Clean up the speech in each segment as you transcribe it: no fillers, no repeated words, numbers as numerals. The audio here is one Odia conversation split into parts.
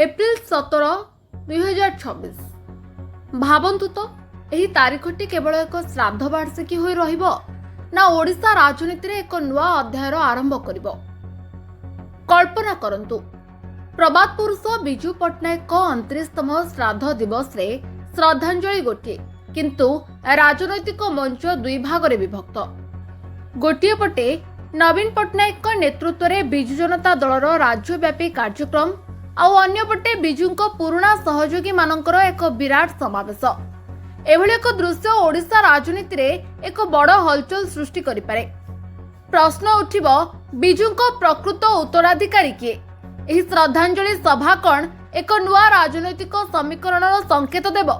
ଏପ୍ରିଲ 17, 2026। ଭାବନ୍ତୁ ତ, ଏହି ତାରିଖଟି କେବଳ ଏକ ଶ୍ରାଦ୍ଧ ବାର୍ଷିକୀ ହୋଇ ରହିବ ନା ଓଡ଼ିଶା ରାଜନୀତିରେ ଏକ ନୂଆ ଅଧ୍ୟାୟର ଆରମ୍ଭ କରିବ? କଳ୍ପନା କରନ୍ତୁ, ପ୍ରବାଦ ପୁରୁଷ ବିଜୁ ପଟ୍ଟନାୟକଙ୍କ 29ତମ ଶ୍ରାଦ୍ଧ ଦିବସରେ ଶ୍ରଦ୍ଧାଞ୍ଜଳି ଗୋଟିଏ, କିନ୍ତୁ ରାଜନୈତିକ ମଞ୍ଚ ଦୁଇ ଭାଗରେ ବିଭକ୍ତ। ଗୋଟିଏ ପଟେ ନବୀନ ପଟ୍ଟନାୟକଙ୍କ ନେତୃତ୍ୱରେ ବିଜୁ ଜନତା ଦଳର ରାଜ୍ୟବ୍ୟାପୀ କାର୍ଯ୍ୟକ୍ରମ, ଆଉ ଅନ୍ୟପଟେ ବିଜୁଙ୍କ ପୁରୁଣା ସହଯୋଗୀମାନଙ୍କର ଏକ ବିରାଟ ସମାବେଶ। ଏଭଳି ଏକ ଦୃଶ୍ୟ ଓଡ଼ିଶା ରାଜନୀତିରେ ଏକ ବଡ଼ ହଲଚଲ ସୃଷ୍ଟି କରିପାରେ। ପ୍ରଶ୍ନ ଉଠିବ, ବିଜୁଙ୍କ ପ୍ରକୃତ ଉତ୍ତରାଧିକାରୀ କିଏ? ଏହି ଶ୍ରଦ୍ଧାଞ୍ଜଳି ସଭା କ'ଣ ଏକ ନୂଆ ରାଜନୈତିକ ସମୀକରଣର ସଂକେତ ଦେବ?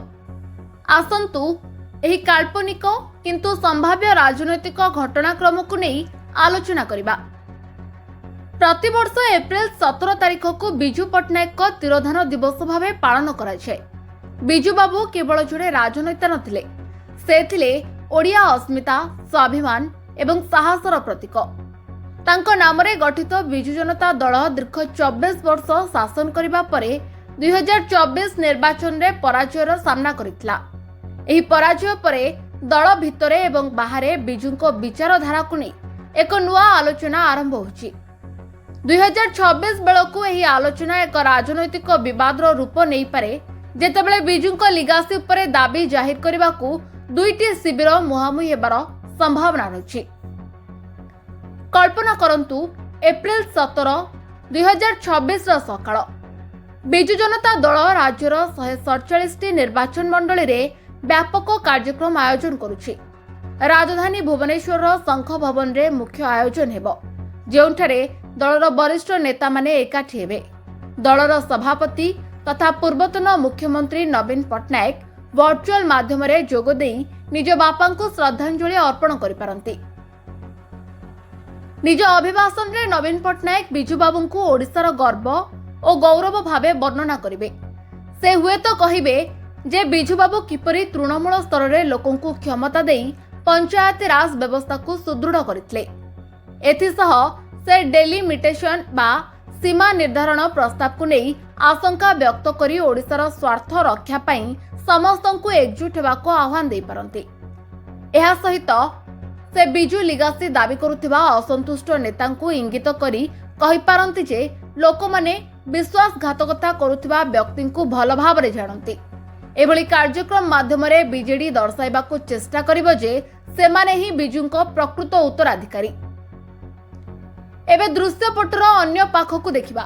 ଆସନ୍ତୁ, ଏହି କାଳ୍ପନିକ କିନ୍ତୁ ସମ୍ଭାବ୍ୟ ରାଜନୈତିକ ଘଟଣାକ୍ରମକୁ ନେଇ ଆଲୋଚନା କରିବା। ପ୍ରତିବର୍ଷ ଏପ୍ରିଲ 17 ତାରିଖକୁ ବିଜୁ ପଟ୍ଟନାୟକଙ୍କ ତିରୋଧାନ ଦିବସ ଭାବେ ପାଳନ କରାଯାଏ। ବିଜୁବାବୁ କେବଳ ଜଣେ ରାଜନେତା ନଥିଲେ, ସେ ଥିଲେ ଓଡ଼ିଆ ଅସ୍ମିତା, ସ୍ୱାଭିମାନ ଏବଂ ସାହସର ପ୍ରତୀକ। ତାଙ୍କ ନାମରେ ଗଠିତ ବିଜୁ ଜନତା ଦଳ ଦୀର୍ଘ 24 ବର୍ଷ ଶାସନ କରିବା ପରେ 2024 ନିର୍ବାଚନରେ ପରାଜୟର ସାମ୍ନା କରିଥିଲା। ଏହି ପରାଜୟ ପରେ ଦଳ ଭିତରେ ଏବଂ ବାହାରେ ବିଜୁଙ୍କ ବିଚାରଧାରାକୁ ନେଇ ଏକ ନୂଆ ଆଲୋଚନା ଆରମ୍ଭ ହୋଇଛି। 2026 ବେଳକୁ ଏହି ଆଲୋଚନା ଏକ ରାଜନୈତିକ ବିବାଦର ରୂପ ନେଇପାରେ, ଯେତେବେଳେ ବିଜୁଙ୍କ ଲିଗାସି ଉପରେ ଦାବି ଜାହିର କରିବାକୁ ଦୁଇଟି ଶିବିର ମୁହାଁମୁହିଁ ହେବାର ସମ୍ଭାବନା ରହିଛି। କଳ୍ପନା କରନ୍ତୁ, ଏପ୍ରିଲ 17, 2026ର ସକାଳ। ବିଜୁ ଜନତା ଦଳ ରାଜ୍ୟର 147ଟି ନିର୍ବାଚନ ମଣ୍ଡଳୀରେ ବ୍ୟାପକ କାର୍ଯ୍ୟକ୍ରମ ଆୟୋଜନ କରୁଛି। ରାଜଧାନୀ ଭୁବନେଶ୍ୱରର ଶଙ୍ଖ ଭବନରେ ମୁଖ୍ୟ ଆୟୋଜନ ହେବ, ଯେଉଁଠାରେ ଦଳର ବରିଷ୍ଠ ନେତାମାନେ ଏକାଠି ହେବେ। ଦଳର ସଭାପତି ତଥା ପୂର୍ବତନ ମୁଖ୍ୟମନ୍ତ୍ରୀ ନବୀନ ପଟ୍ଟନାୟକ ଭର୍ଚୁଆଲ ମାଧ୍ୟମରେ ଯୋଗଦେଇ ନିଜ ବାପାଙ୍କୁ ଶ୍ରଦ୍ଧାଞ୍ଜଳି ଅର୍ପଣ କରିପାରନ୍ତି। ନିଜ ଅଭିଭାଷଣରେ ନବୀନ ପଟ୍ଟନାୟକ ବିଜୁବାବୁଙ୍କୁ ଓଡ଼ିଶାର ଗର୍ବ ଓ ଗୌରବ ଭାବେ ବର୍ଣ୍ଣନା କରିବେ। ସେ ହୁଏତ କହିବେ ଯେ ବିଜୁବାବୁ କିପରି ତୃଣମୂଳ ସ୍ତରରେ ଲୋକଙ୍କୁ କ୍ଷମତା ଦେଇ ପଞ୍ଚାୟତିରାଜ ବ୍ୟବସ୍ଥାକୁ ସୁଦୃଢ଼ କରିଥିଲେ। ଏଥିସହ ସେ ଡେଲିମିଟେସନ ବା ସୀମା ନିର୍ଦ୍ଧାରଣ ପ୍ରସ୍ତାବକୁ ନେଇ ଆଶଙ୍କା ବ୍ୟକ୍ତ କରି ଓଡ଼ିଶାର ସ୍ୱାର୍ଥ ରକ୍ଷା ପାଇଁ ସମସ୍ତଙ୍କୁ ଏକଜୁଟ ହେବାକୁ ଆହ୍ୱାନ ଦେଇପାରନ୍ତି। ଏହା ସହିତ ସେ ବିଜୁ ଲିଗାସି ଦାବି କରୁଥିବା ଅସନ୍ତୁଷ୍ଟ ନେତାଙ୍କୁ ଇଙ୍ଗିତ କରି କହିପାରନ୍ତି ଯେ ଲୋକମାନେ ବିଶ୍ୱାସଘାତକତା କରୁଥିବା ବ୍ୟକ୍ତିଙ୍କୁ ଭଲ ଭାବରେ ଜାଣନ୍ତି। ଏଭଳି କାର୍ଯ୍ୟକ୍ରମ ମାଧ୍ୟମରେ ବିଜେଡି ଦର୍ଶାଇବାକୁ ଚେଷ୍ଟା କରିବ ଯେ ସେମାନେ ହିଁ ବିଜୁଙ୍କ ପ୍ରକୃତ ଉତ୍ତରାଧିକାରୀ। ଏବେ ଦୃଶ୍ୟପଟର ଅନ୍ୟ ପାଖକୁ ଦେଖିବା।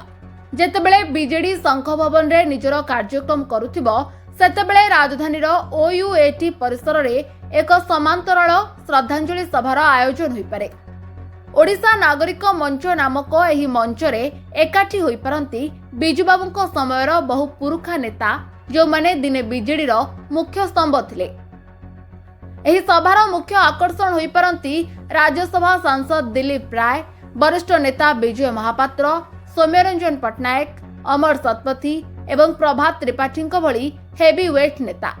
ଯେତେବେଳେ ବିଜେଡି ଶଙ୍ଖ ଭବନରେ ନିଜର କାର୍ଯ୍ୟକ୍ରମ କରୁଥିବ, ସେତେବେଳେ ରାଜଧାନୀର ଓୟୁଏଟି ପରିସରରେ ଏକ ସମାନ୍ତରାଳ ଶ୍ରଦ୍ଧାଞ୍ଜଳି ସଭାର ଆୟୋଜନ ହୋଇପାରେ। ଓଡ଼ିଶା ନାଗରିକ ମଞ୍ଚ ନାମକ ଏହି ମଞ୍ଚରେ ଏକାଠି ହୋଇପାରନ୍ତି ବିଜୁବାବୁଙ୍କ ସମୟର ବହୁ ପୁରୁଖା ନେତା, ଯେଉଁମାନେ ଦିନେ ବିଜେଡିର ମୁଖ୍ୟ ସ୍ତମ୍ଭ ଥିଲେ। ଏହି ସଭାର ମୁଖ୍ୟ ଆକର୍ଷଣ ହୋଇପାରନ୍ତି ରାଜ୍ୟସଭା ସାଂସଦ ଦିଲ୍ଲୀପ ରାୟ, ବରିଷ୍ଠ ନେତା ବିଜୟ ମହାପାତ୍ର, ସୌମ୍ୟରଞ୍ଜନ ପଟ୍ଟନାୟକ, ଅମର ଶତପଥୀ ଏବଂ ପ୍ରଭାତ ତ୍ରିପାଠୀଙ୍କ ଭଳି ହେଭି ୱେଟ୍ ନେତା।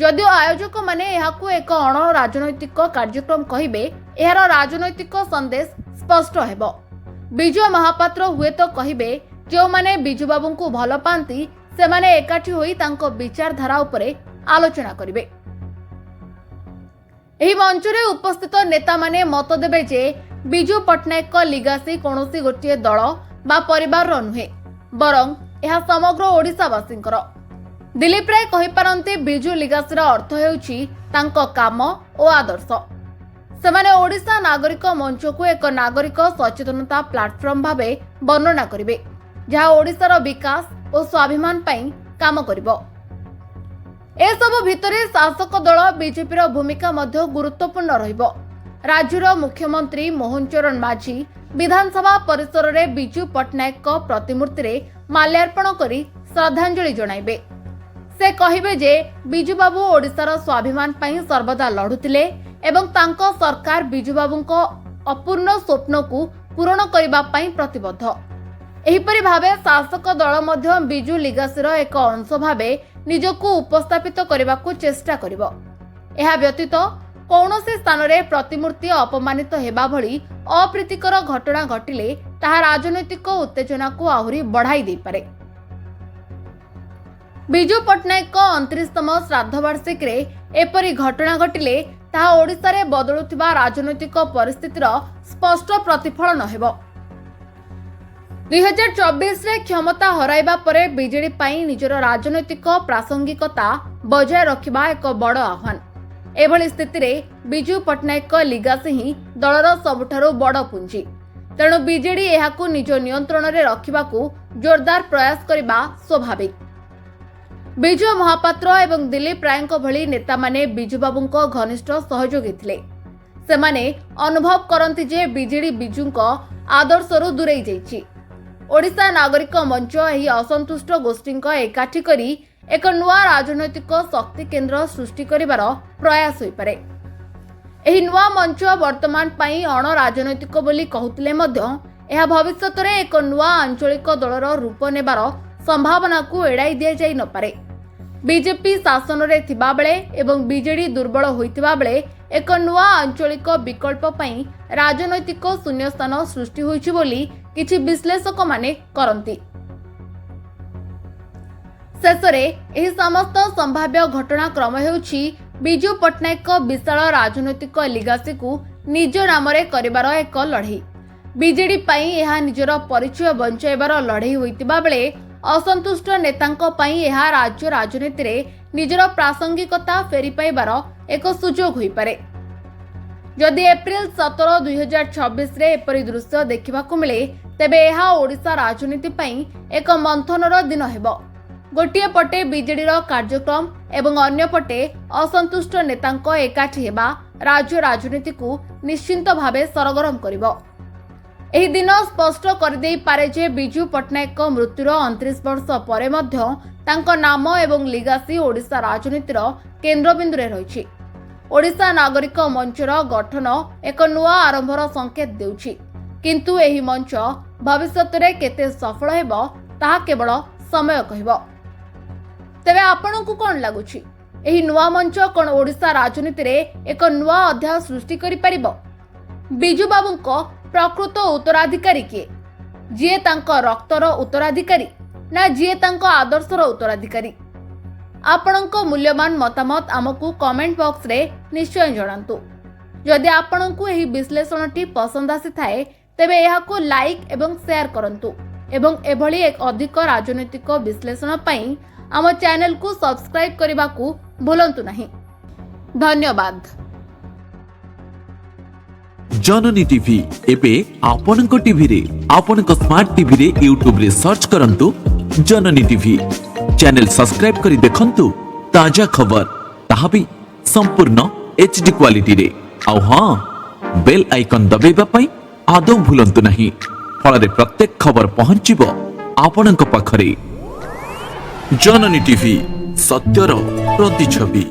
ଯଦିଓ ଆୟୋଜକମାନେ ଏହାକୁ ଏକ ଅଣ ରାଜନୈତିକ କାର୍ଯ୍ୟକ୍ରମ କହିବେ, ଏହାର ରାଜନୈତିକ ସନ୍ଦେଶ ସ୍ପଷ୍ଟ ହେବ। ବିଜୟ ମହାପାତ୍ର ହୁଏତ କହିବେ, ଯେଉଁମାନେ ବିଜୁବାବୁଙ୍କୁ ଭଲ ପାଆନ୍ତି, ସେମାନେ ଏକାଠି ହୋଇ ତାଙ୍କ ବିଚାରଧାରା ଉପରେ ଆଲୋଚନା କରିବେ। ଏହି ମଞ୍ଚରେ ଉପସ୍ଥିତ ନେତାମାନେ ମତ ଦେବେ ଯେ ବିଜୁ ପଟ୍ଟନାୟକଙ୍କ ଲିଗାସି କୌଣସି ଗୋଟିଏ ଦଳ ବା ପରିବାରର ନୁହେଁ, ବରଂ ଏହା ସମଗ୍ର ଓଡ଼ିଶାବାସୀଙ୍କର। ଦିଲ୍ଲୀପ ରାୟ କହିପାରନ୍ତି, ବିଜୁ ଲିଗାସିର ଅର୍ଥ ହେଉଛି ତାଙ୍କ କାମ ଓ ଆଦର୍ଶ। ସେମାନେ ଓଡ଼ିଶା ନାଗରିକ ମଞ୍ଚକୁ ଏକ ନାଗରିକ ସଚେତନତା ପ୍ଲାଟଫର୍ମ ଭାବେ ବର୍ଣ୍ଣନା କରିବେ, ଯାହା ଓଡ଼ିଶାର ବିକାଶ ଓ ସ୍ୱାଭିମାନ ପାଇଁ କାମ କରିବ। ଏସବୁ ଭିତରେ ଶାସକ ଦଳ ବିଜେପିର ଭୂମିକା ମଧ୍ୟ ଗୁରୁତ୍ୱପୂର୍ଣ୍ଣ ରହିବ। ରାଜ୍ୟର ମୁଖ୍ୟମନ୍ତ୍ରୀ ମୋହନ ଚରଣ ମାଝୀ ବିଧାନସଭା ପରିସରରେ ବିଜୁ ପଟ୍ଟନାୟକଙ୍କ ପ୍ରତିମୂର୍ତ୍ତିରେ ମାଲ୍ୟାର୍ପଣ କରି ଶ୍ରଦ୍ଧାଞ୍ଜଳି ଜଣାଇବେ। ସେ କହିବେ ଯେ ବିଜୁବାବୁ ଓଡ଼ିଶାର ସ୍ୱାଭିମାନ ପାଇଁ ସର୍ବଦା ଲଢୁଥିଲେ ଏବଂ ତାଙ୍କ ସରକାର ବିଜୁବାବୁଙ୍କ ଅପୂର୍ଣ୍ଣ ସ୍ୱପ୍ନକୁ ପୂରଣ କରିବା ପାଇଁ ପ୍ରତିବଦ୍ଧ। ଏହିପରି ଭାବେ ଶାସକ ଦଳ ମଧ୍ୟ ବିଜୁ ଲିଗାସିର ଏକ ଅଂଶ ଭାବେ ନିଜକୁ ଉପସ୍ଥାପିତ କରିବାକୁ ଚେଷ୍ଟା କରିବ। ଏହା ବ୍ୟତୀତ କୌଣସି ସ୍ଥାନରେ ପ୍ରତିମୂର୍ତ୍ତି ଅପମାନିତ ହେବା ଭଳି ଅପ୍ରୀତିକର ଘଟଣା ଘଟିଲେ ତାହା ରାଜନୈତିକ ଉତ୍ତେଜନାକୁ ଆହୁରି ବଢ଼ାଇ ଦେଇପାରେ। ବିଜୁ ପଟ୍ଟନାୟକଙ୍କ 29ତମ ଶ୍ରାଦ୍ଧବାର୍ଷିକୀରେ ଏପରି ଘଟଣା ଘଟିଲେ ତାହା ଓଡ଼ିଶାରେ ବଦଳୁଥିବା ରାଜନୈତିକ ପରିସ୍ଥିତିର ସ୍ପଷ୍ଟ ପ୍ରତିଫଳନ ହେବ। 2024ରେ କ୍ଷମତା ହରାଇବା ପରେ ବିଜେଡି ପାଇଁ ନିଜର ରାଜନୈତିକ ପ୍ରାସଙ୍ଗିକତା ବଜାୟ ରଖିବା ଏକ ବଡ଼ ଆହ୍ୱାନ। ଏଭଳି ସ୍ଥିତିରେ ବିଜୁ ପଟ୍ଟନାୟକଙ୍କ ଲିଗାସି ହିଁ ଦଳର ସବୁଠାରୁ ବଡ଼ ପୁଞ୍ଜି। ତେଣୁ ବିଜେଡି ଏହାକୁ ନିଜ ନିୟନ୍ତ୍ରଣରେ ରଖିବାକୁ ଜୋରଦାର ପ୍ରୟାସ କରିବା ସ୍ୱାଭାବିକ। ବିଜୟ ମହାପାତ୍ର ଏବଂ ଦିଲ୍ଲୀପ ରାୟଙ୍କ ଭଳି ନେତାମାନେ ବିଜୁବାବୁଙ୍କ ଘନିଷ୍ଠ ସହଯୋଗୀ ଥିଲେ। ସେମାନେ ଅନୁଭବ କରନ୍ତି ଯେ ବିଜେଡି ବିଜୁଙ୍କ ଆଦର୍ଶରୁ ଦୂରେଇ ଯାଇଛି। ଓଡ଼ିଶା ନାଗରିକ ମଞ୍ଚ ଏହି ଅସନ୍ତୁଷ୍ଟ ଗୋଷ୍ଠୀଙ୍କ ଏକାଠି କରି ଏକ ନୂଆ ରାଜନୈତିକ ଶକ୍ତି କେନ୍ଦ୍ର ସୃଷ୍ଟି କରିବାର ପ୍ରୟାସ ହୋଇପାରେ। ଏହି ନୂଆ ମଞ୍ଚ ବର୍ତ୍ତମାନ ପାଇଁ ଅଣରାଜନୈତିକ ବୋଲି କହୁଥିଲେ ମଧ୍ୟ ଏହା ଭବିଷ୍ୟତରେ ଏକ ନୂଆ ଆଞ୍ଚଳିକ ଦଳର ରୂପ ନେବାର ସମ୍ଭାବନାକୁ ଏଡ଼ାଇ ଦିଆଯାଇ ନପାରେ। ବିଜେପି ଶାସନରେ ଥିବାବେଳେ ଏବଂ ବିଜେଡି ଦୁର୍ବଳ ହୋଇଥିବାବେଳେ ଏକ ନୂଆ ଆଞ୍ଚଳିକ ବିକଳ୍ପ ପାଇଁ ରାଜନୈତିକ ଶୂନ୍ୟସ୍ଥାନ ସୃଷ୍ଟି ହୋଇଛି ବୋଲି କିଛି ବିଶ୍ଳେଷକମାନେ କରନ୍ତି। ଶେଷରେ, ଏହି ସମସ୍ତ ସମ୍ଭାବ୍ୟ ଘଟଣାକ୍ରମ ହେଉଛି ବିଜୁ ପଟ୍ଟନାୟକଙ୍କ ବିଶାଳ ରାଜନୈତିକ ଲିଗାସିକୁ ନିଜ ନାମରେ କରିବାର ଏକ ଲଢ଼େଇ। ବିଜେଡି ପାଇଁ ଏହା ନିଜର ପରିଚୟ ବଞ୍ଚାଇବାର ଲଢ଼େଇ ହୋଇଥିବା ବେଳେ ଅସନ୍ତୁଷ୍ଟ ନେତାଙ୍କ ପାଇଁ ଏହା ରାଜ୍ୟ ରାଜନୀତିରେ ନିଜର ପ୍ରାସଙ୍ଗିକତା ଫେରି ପାଇବାର ଏକ ସୁଯୋଗ ହୋଇପାରେ। ଯଦି ଏପ୍ରିଲ 17, 2026ରେ ଏପରି ଦୃଶ୍ୟ ଦେଖିବାକୁ ମିଳେ, ତେବେ ଏହା ଓଡ଼ିଶା ରାଜନୀତି ପାଇଁ ଏକ ମନ୍ଥନର ଦିନ ହେବ। ଗୋଟିଏ ପଟେ ବିଜେଡିର କାର୍ଯ୍ୟକ୍ରମ ଏବଂ ଅନ୍ୟପଟେ ଅସନ୍ତୁଷ୍ଟ ନେତାଙ୍କ ଏକାଠି ହେବା ରାଜ୍ୟ ରାଜନୀତିକୁ ନିଶ୍ଚିତ ଭାବେ ସରଗରମ କରିବ। ଏହି ଦିନ ସ୍ପଷ୍ଟ କରିଦେଇପାରେ ଯେ ବିଜୁ ପଟ୍ଟନାୟକଙ୍କ ମୃତ୍ୟୁର 29 ବର୍ଷ ପରେ ମଧ୍ୟ ତାଙ୍କ ନାମ ଏବଂ ଲିଗାସି ଓଡ଼ିଶା ରାଜନୀତିର କେନ୍ଦ୍ରବିନ୍ଦୁରେ ରହିଛି। ଓଡ଼ିଶା ନାଗରିକ ମଞ୍ଚର ଗଠନ ଏକ ନୂଆ ଆରମ୍ଭର ସଂକେତ ଦେଉଛି, କିନ୍ତୁ ଏହି ମଞ୍ଚ ଭବିଷ୍ୟତରେ କେତେ ସଫଳ ହେବ, ତାହା କେବଳ ସମୟ କହିବ। ତେବେ ଆପଣଙ୍କୁ କ'ଣ ଲାଗୁଛି? ଏହି ନୂଆ ମଞ୍ଚ କ'ଣ ଓଡ଼ିଶା ରାଜନୀତିରେ ଏକ ନୂଆ ଅଧ୍ୟାୟ ସୃଷ୍ଟି କରିପାରିବ? ବିଜୁବାବୁଙ୍କ ପ୍ରକୃତ ଉତ୍ତରାଧିକାରୀ କିଏ? ଯିଏ ତାଙ୍କ ରକ୍ତର ଉତ୍ତରାଧିକାରୀ ନା ଯିଏ ତାଙ୍କ ଆଦର୍ଶର ଉତ୍ତରାଧିକାରୀ? ଆପଣଙ୍କ ମୂଲ୍ୟବାନ ମତାମତ ଆମକୁ କମେଣ୍ଟ ବକ୍ସରେ ନିଶ୍ଚୟ ଜଣାନ୍ତୁ। ଯଦି ଆପଣଙ୍କୁ ଏହି ବିଶ୍ଳେଷଣଟି ପସନ୍ଦ ଆସିଥାଏ, ତେବେ ଏହାକୁ ଲାଇକ୍ ଏବଂ ସେୟାର କରନ୍ତୁ ଏବଂ ଏଭଳି ଏକ ଅଧିକ ରାଜନୈତିକ ବିଶ୍ଳେଷଣ ପାଇଁ ଆମ ଚ୍ୟାନେଲକୁ ସବସ୍କ୍ରାଇବ୍ କରିବାକୁ ଭୁଲନ୍ତୁ ନାହିଁ। ଧନ୍ୟବାଦ। ଜନନୀ ଟିଭି ଏବେ ଆପଣଙ୍କ ଟିଭିରେ। ଆପଣଙ୍କ ସ୍ମାର୍ଟ ଟିଭିରେ ୟୁଟ୍ୟୁବରେ ସର୍ଚ୍ଚ କରନ୍ତୁ ଜନନୀ ଟିଭି। ଚ୍ୟାନେଲ ସବସ୍କ୍ରାଇବ କରି ଦେଖନ୍ତୁ ତାଜା ଖବର, ତାହା ବି ସମ୍ପୂର୍ଣ୍ଣ ଏଚଡି କ୍ୱାଲିଟିରେ। ଆଉ ହଁ, ବେଲ୍ ଆଇକନ୍ ଦବାଇବା ପାଇଁ ଆଦୌ ଭୁଲନ୍ତୁ ନାହିଁ। ଫଳରେ ପ୍ରତ୍ୟେକ ଖବର ପହଞ୍ଚିବ ଆପଣଙ୍କ ପାଖରେ। ଜନନୀ ଟିଭି, ସତ୍ୟର ପ୍ରତିଛବି।